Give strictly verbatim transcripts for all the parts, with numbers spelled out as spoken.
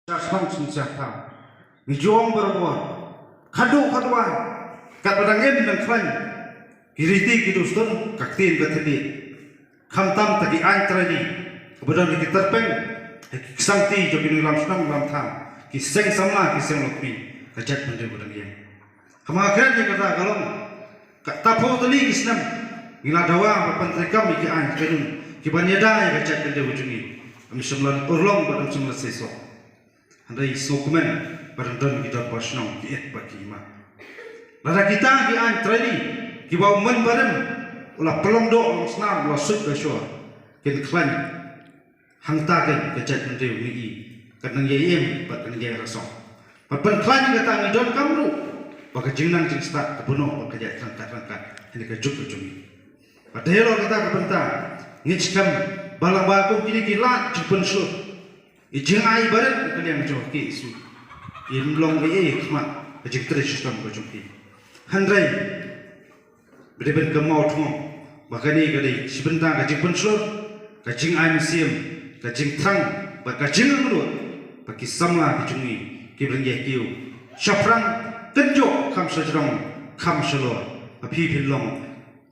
Sha shnong sha thaw. Ngi ju ong barabor. Khadduh khadwai. Katba dang im dang khlaiñ. Ki riti ki dustur, ka ktien ka thylliej. Khamtam ta ki aiñ trei, kaba don ki tyrpeng, ki ksangti jong ki nongïalam shnong ïalam thaw, ki seng samla, ki seng longkmie, ka jaitbynriew ba dang ïeng. Haba nga kren ïa kata ka long, ka ta phew tylli ki snem, ngi la dawa ban pyntreikam ïa ki aiñ ki kainun, kiban ïada ïa ka jaitbynriew jong ngi. Ym shym la urlong bad ym shym la seisoh. Hynrei sngewkmen ba dang don ki dorbar shnong ki et bad ki imat. Lada kita ki aiñ trei kiba u mynbarim u la pynlong doh long snam, u la suit da shor, kin khlaiñ. Hangta ka, ka jaitbynriew ngi i, ka nang ïai im bad ka nang ïai rasong. Bad pynkhlaiñ kata ngi donkam ruh ba ka jingnang jingstad ka bun noh bad ka ïaid ryngkat ryngkat ha kane ka juk ka jong ngi. Bad dei halor kata ka bynta ngi skhem ba la ba kum kine ki lad jingpynshlur, i jingai barit ka liang jong ki isu, im long ei ei khmat ka jingtrei shitom ka jong ki. Hynrei ba dei ban kynmaw thngong ba kane ka dei shi bynta ka jingpynshlur, ka jingai mynsiem, ka jingthrang bad ka jingangnud ba ki samla ki jong ngi kiba ryngieh kiew shaphrang kynjoh kham shajrong kham shalor. Ba phi phin long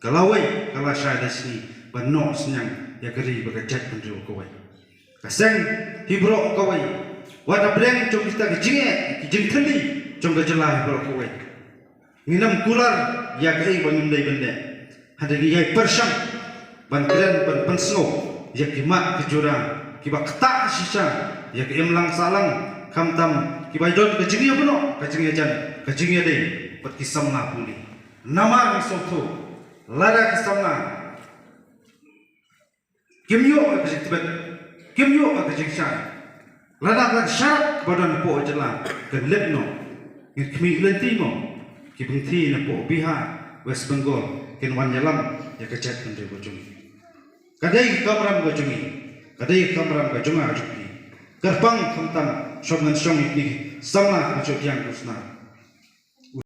ka lawei ka lashai lashisngi ban noh synñiang ïa ka ri bad ka jaitbynriew kawei. Ka seng hi baroh kawei, wat hapdeng jong kita ki jingeh ki jingthylli jong ka jylla hi baroh kawei, ngin ym kular ïa kaei ba ngim dei ban leh. Hynrei ngi ïai pyrshang ban kren ban pynsngew ïa ki mat ki jura kiba ktah shisha ïa ka imlang sahlang, khamtam kiba don ka jingïabnoh, ka jingïajan, ka jingïadei bad ki samla pule. Namar ngi sngewthuh lada ki samla kim ïoh ka jingtbit, kim ïoh ka jingshai, lada ka sharad kaba don hapoh jylla kan lip noh, ngin khmih lynti mo? Ki bynta napoh Bihar, West Bengal kin wan ïalam ïa ka jaitbynriew ka jong ngi. Ka dei ka kamram ka jong ngi, ka dei ka kamram ka jong nga jong phi. Kyrpang khamtam shong ngan shong ïa kine ki samla ka jong kiang ku sna.